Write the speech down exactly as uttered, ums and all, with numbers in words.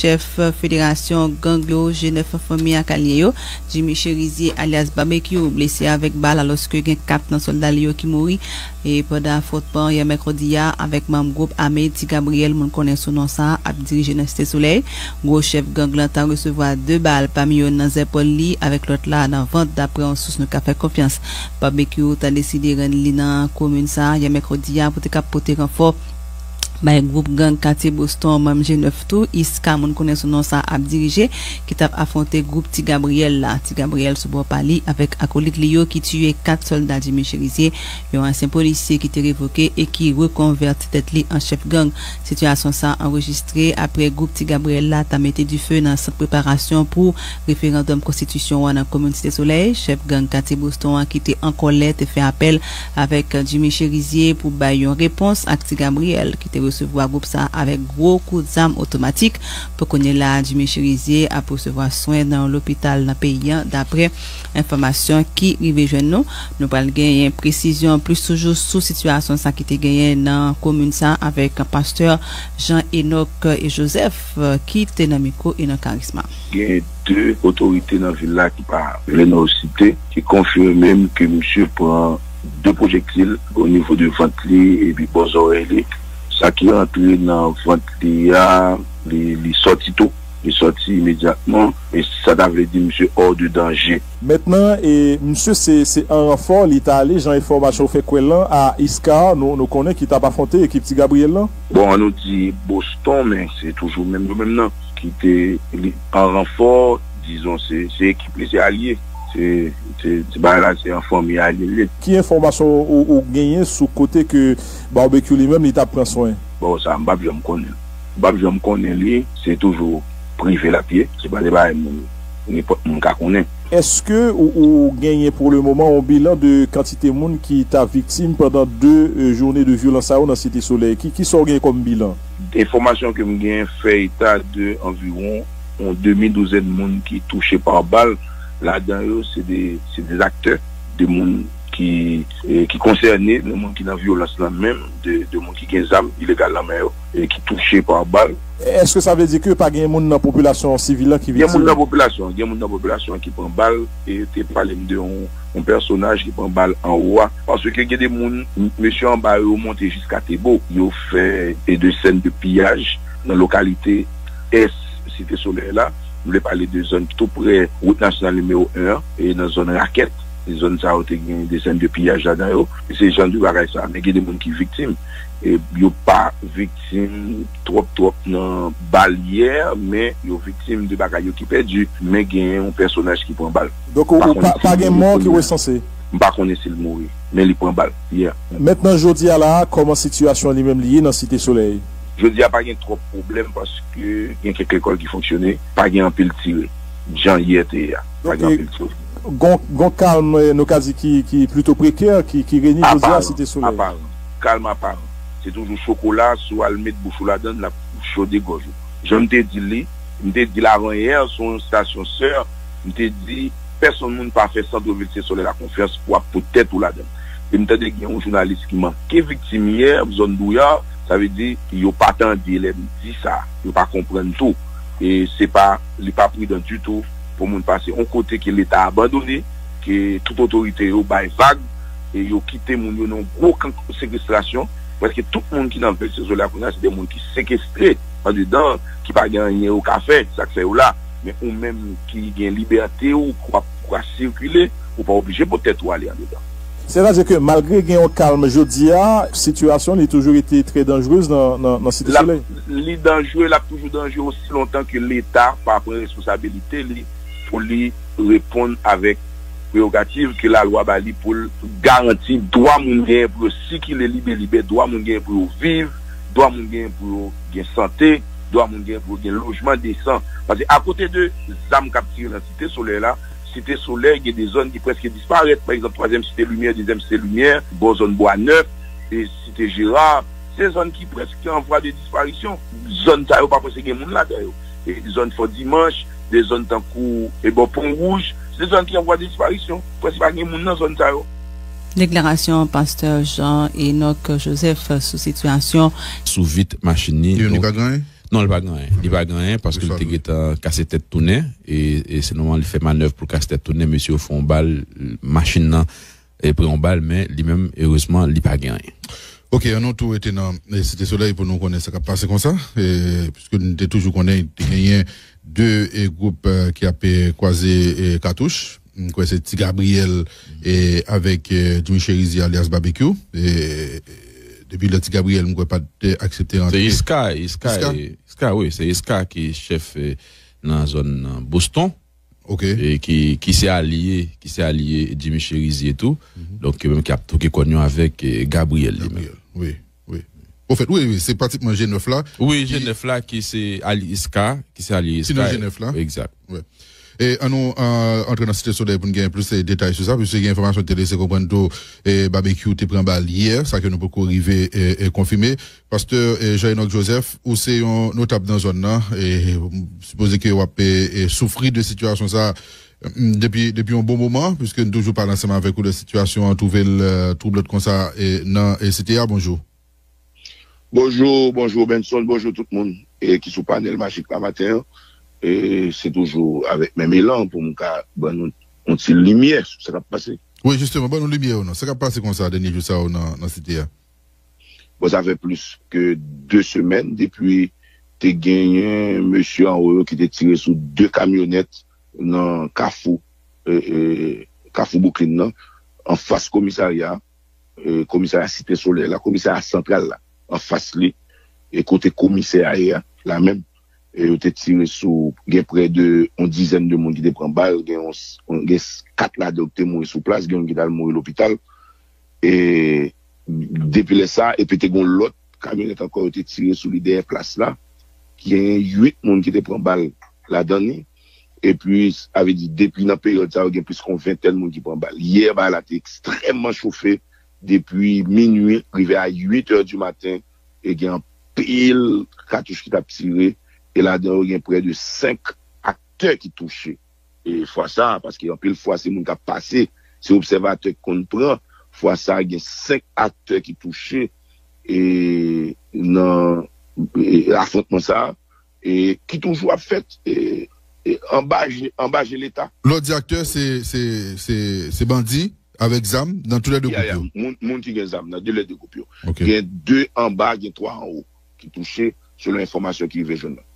Chèf federasyon gang yo, G nèf Fanmi ak alye yo, Jimmy Cherizier alyas Babekyou, blese avèk bal alòske gen kat nan sòlda li yo ki mouri. E pandan afwontman yè mèkredi a avèk manm gwoup ame Ti Gabriyèl, moun konnen sou non sa a, ap dirije nan Site Solèy, gwo chèf gang lan ta resevwa de bal, pami yo nan zèpòl li avèk lòt la nan vant, daprè yon sous nou ka fè konfyans. Babekyou ta deside rann li nan komin sa a yè mèkredi a pou te ka pote ranfò bay gwoup gang Katye Boston, manm G nèf tou, Iska, moun konnen sou non sa, ap dirije, ki t ap afwonte gwoup Ti Gabriyèl la. Ti Gabriyèl sou bò pa li avèk akolit li yo ki tiye kat sòlda Jimmy Cherizier, yon ansyen polisye ki te revoke e ki rekonvèti tèt li an chèf gang. Sitiyasyon sa a anrejistre apre gwoup Ti Gabriyèl la ta mete dife nan sant preparasyon pou referandòm konstitisyon an nan komin Site Solèy. Chèf gang Katye Boston an ki te an kòlè te fè apèl avèk Jimmy Cherizier pou bay yon repons ak Ti Gabriyèl, ki te resevwa gwoup sa a avèk gwo kout zam otomatik. Pou kounye la a, Jimmy Cherizier ap resevwa swen nan yon lopital nan peyi an, daprè enfòmasyon ki rive jwenn nou. Nou pral genyen presizyon plis toujou sou sitiyasyon sa ki te genyen nan komin sa avèk pastè Jean Enoch Joseph, ki te nan mikwo Enoch Charisma. Gen de otorite nan vil la ki pa vle non yo site, ki konfime m ke misye pran de pwojektil o nivo de vant li epi bò zòrèy li. Sa ki rantre nan vant li a, li, li sòti tou. Li sòti imedyatman, e sa ta vle di misye hors de danger. Mentnan, e, misye se, se an ranfò li ta ale, jan enfòmasyon fè kwè lan, a Iska, nou, nou konnen ki t ap afwonte ekip Ti Gabriyèl lan. Bon, an nou di Boston, men se toujou menm yo menm nan, ki te li, an ranfò, dizon, se, se ekip li, se alye, se, se, se bagay la, se an fanmi alye li ye. Ki enfòmasyon ou, ou genyen sou kote ke Babekyou li menm li t ap pran swen? Bon, sa, m p ap janm konnen. M p ap janm konnen li, se toujou prive l ap ye, se pa de bagay moun, nenpòt moun ka konnen. Èske ou, ou genyen pou le moman yon bilan de kantite moun ki ta viktim pandan de, e, jounen de vyolans sa yo nan Site Solèy? Ki, kisa w genyen kòm bilan? Enfòmasyon ke m genyen fè eta de anviwon yon demi douzèn moun ki touche pa bal. Ladan yo, se de, se de aktè, de moun ki, e, ki konsène, de moun ki nan vyolans lan menm, de, de moun ki gen zam ilegal nan men yo, e ki touche pa bal. Èske sa vle di ke pa gen moun nan popilasyon sivil lan ki viktim? Gen moun nan popilasyon, gen moun nan popilasyon ki pran bal, e te pale m de yon, yon pèsonaj ki pran bal anwo a. Paske gen de moun, m-, mesye anba yo monte jiska Tebo. Yo fè, e, de sèn de piyaj nan lokalite ès Site Solèy la. M vle pale de zòn ki tou prè wout nasyonal nimewo en an, e nan zòn Rakèt. Zòn sa yo te gen de sèn de piyaj ladan yo. Se jan de bagay sa. Men gen de moun ki viktim. E yo pa viktim twòp, twòp nan bal yè, men yo viktim de bagay yo ki pèdi. Men gen yon pèsonaj ki pran bal. Donk, ou, ou pa, pa gen mò ki resanse? M pa konnen si l mouri, men li pran bal yè. Mentnan, jodi a la a, kòman sitiyasyon li menm li ye nan Site Solèy? Jodi a, pa gen twòp pwoblèm paske gen kèk lekòl ki fonksyone, pa gen anpil tire. Jan yè te ye a, pa gen anpil tire. Gon, gon kalm, eh, nou ka di ki, ki plito prekè, ki, ki renye jodi a Site Solèy. Aparan, kalm aparan. Se toujou chokola, si w al met bouch ou ladan l, l ap chode gòj ou. Jan m te di li, m te di l avan yè, sou yon estasyon sè, m te di, pèsonn moun pa fè sant vil Site Solèy la konfyans pou ap pot tèt ou ladan l. E m tande gen yon jounalis ki manke viktim yè, zòn Douyar, sa vle di, yo pa tande lè m di sa, yo pa konprann tou. E se pa, li pa pridan ditou pou moun pase yon kote ke Leta abandone, ke tout otorite yo bay vag, e yo kite moun yo nan gwo kan sekestrasyon. Prèske tout moun ki nan vil Site Solèy la kounye a, se de moun ki sekestre andedan, ki pa gen anyen yo ka fè, sa k fè yo la. Men ou menm ki gen libète ou, k w ap, k w ap sikile, ou pa oblije pot tèt ou ale andedan. Sètadi ke malgre gen yon kalm jodi a, sitiyasyon li toujou rete trè danjrez nan, nan, nan Site Solèy. Li danjre, l ap toujou danjre osi lontan ke Leta pa pran responsabilite li pou li reponn avèk prerogativ ke lalwa ba li pou l garanti dwa moun genyen pou yo sikile libe libè, dwa moun genyen pou yo viv, dwa moun genyen pou yo gen sante, dwa moun genyen pou yo gen lojman desan. Paske akote de zam k ap tire nan Site Solèy la, Site Solèy, gen de zòn ki prèske disparèt. Pa egzanp, twazyèm Site Limyè, dezyèm Site Limyè, bò zòn Bwa Nèf, e Site Jera, se zòn ki prèske an vwa de disparisyon. Zòn sa yo pa prèske gen moun ladan yo. E zòn Fò Dimanch, de zòn tankou, e bò Pon Wouj, se zòn ki an vwa de disparisyon. Prèske pa gen moun nan zòn sa yo. Deklarasyon pastè Jean Enoch Joseph sou sitiyasyon. Sou vit machin li. Youn li ka ganyen? Non, li pa gen anyen. Li pa gen anyen paske li te gentan kase tèt tounen. E, e se nòmal li fè manèv pou l kase tèt tounen. Mesye yo fè yon bal, machin nan e pran yon bal, men li menm, erezman, li pa gen anyen. Ok, an nou tou rete nan e, Site Solèy pou nou konnen sa k ap pase konsa. E, piske nou te toujou konnen te genyen de e, gwoup e, ki ap e, kwaze e, katouch. M kwè se Ti Gabriel e, avèk e, Jimmy Cherizier alyas Babekyou. E, depi lè Ti Gabriel, m kwè pa t aksepte rantre. Se Iska, Iska, Iska? E, Iska, wi, se Iska ki chèf e, nan zòn nan Boston. Ok. E ki, ki se alye, ki se alye Jimmy Cherizier tou. Donk, yo menm ki ap touke kòn yo avèk e, Gabriel li menm. Gabriel, wi, wi. Ofèt, wi, wi, se pratikman G nèf la. Wi, G nèf la ki se alye Iska, ki se alye Iska. Ki nan G nèf la. Egzak. Wi. E an nou e, antre nan Site Solèy pou n gen plis e, detay sou sa, piske gen enfòmasyon ki te lese konprann tou e, Babekyou te pran bal yè, sa ke nou poko rive e, e, konfime. Pastè e, Jean Enoch Joseph, ou se yon notab nan zòn nan, e, m sipoze ke w ap e, e, soufri de sitiyasyon sa a, m, depi, depi yon bon moman, piske n toujou pale ansanm avèk ou de sitiyasyon an twouve l e, twoublòt konsa e, nan e, site a. Bonjou. Bonjou, bonjou Benson, bonjou tout moun e, ki sou panèl majik la maten an. E se toujou avèk menm elan pou m ka ban nou yon ti limyè sou sa k ap pase. Wi, jisteman, ban nou limyè ou non. Sa k ap pase konsa dènye jou sa yo nan, nan site a? Bon, sa fè plis ke de semèn depi te genyen mesye anwo yo ki te tire sou de kamyonèt nan kafou, e, e, kafou Bouklin nan, anfas komisarya, e, komisarya Site Solèy la, komisarya santral la, anfas li, e kote komisè a ye a, la menm. E yo te tire sou, gen prè de yon dizèn de moun ki te pran bal, gen yon, gen kat ladan yo ki te mouri sou plas, gen youn ki t al mouri lopital. E depi lè sa, epi te gen yon lòt kamyonèt ankò, yo te tire sou li dèyè plas la, ki gen uit moun ki te pran bal ladan li. Epi, sa vle di, depi nan peryòd sa yo, gen plis ke yon ventèn moun ki pran bal. Yè, bagay la te ekstrèmman chofe, depi minui rive a uit è di maten, e gen anpil katouch ki t ap tire, e ladan yo gen prè de senk aktè ki touche. E fwa sa, paske anpil fwa se moun k ap pase, se obsèvatè ki konn pran, fwa sa gen senk aktè ki touche e nan e, afwontman sa a, e ki toujou ap fèt e, e, anba je, anba je Leta. Lè w di aktè, se, se, se, se bandi avèk zam nan toulède gwoup yo. Moun, moun ki gen zam nan toulède gwoup yo. Ok. Gen de anba, gen twa anwo ki touche, selon enfòmasyon ki rive jwenn nan.